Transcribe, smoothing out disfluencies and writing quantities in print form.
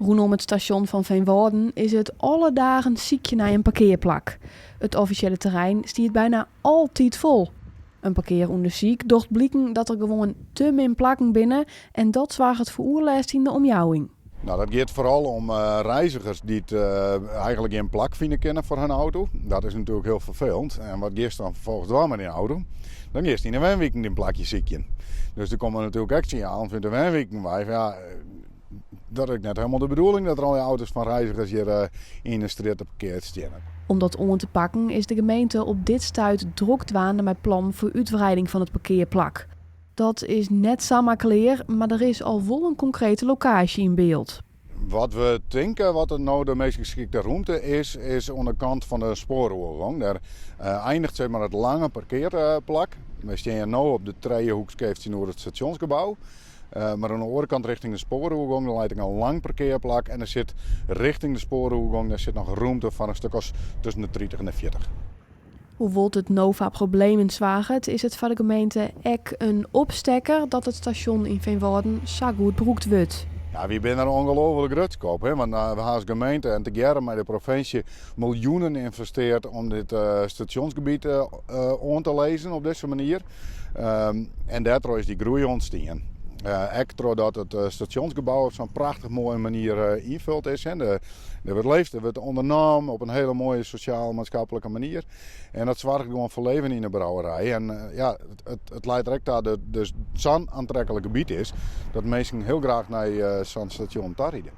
Rûnom it stasjon fan Feanwâlden is it alle dagen sykje nei in parkearplak. It offisjele terrein stiet byna altyd fol. In parkearûndersyk docht bliken dat der gewoan te min plakken binne en dat soarget foar oerlêst yn de omjouwing. Nou, dat giet foaral om reizgers dy't eigenlik gjin plak fine kinne foar har auto. Dat is natuerlik hiel ferfelend. En wat giest dan ferfolgens dwaan mei dyn auto? Dan giest yn de wenwiken dyn plakje sykjen. Dus der komme natuerlik ek sinjalen fanút de wenwiken wei fan ja, dat is net hielendal de bedoeling dat der al dy auto's fan reizgers hjir yn de strjitte parkeard steane. Om dat oan te pakken is de gemeente op dit stuit drok dwaande mei plannen foar útwreiding fan it parkearplak. Dat is net samar klear, mar der is al wol in konkrete lokaasje yn byld. Wat we tinke wat der no de meast geskikte rûmte is, is oan de kant fan de spoaroergong. Dêr einiget sis mar it lange parkearplak. Wy steane no op de trijehoeksgevel tsjinoer it stasjonsgebou. Mar oan de oare kant richting de spoaroergong, der leit ek in lang parkearplak en der sit richting de spoaroergong, dêr sit noch rûmte foar in stik as tusken de 30 en de 40. Hoewol't it no foar problemen soarget, is it foar de gemeente ek in opstekker dat it stasjon yn Feanwâlden sa goed brûkt wurdt. Ja, wy binne der ongelooflik grutsk op. Hè? Want we ha as gemeente en tegearre mei de provinsje miljoenen ynvestearre om dit stasjonsgebiet oan te lizzen op dizze manier. En dêrtroch is dy groei ûntstien. Ek trochdat it stasjonsgebou op sa'n prachtich moaie manier ynfuld is. Hè. Der wurdt leefd, der wurdt ûndernommen op in hiele moaie sosjaal-maatskiplike manier. En dat soarget gewoan foar leven yn de brouwerij. En ja, it leit der ek ta dat dus sa'n oantreklik gebiet is, dat minsken hiel graach nei sa'n stasjon ta ride.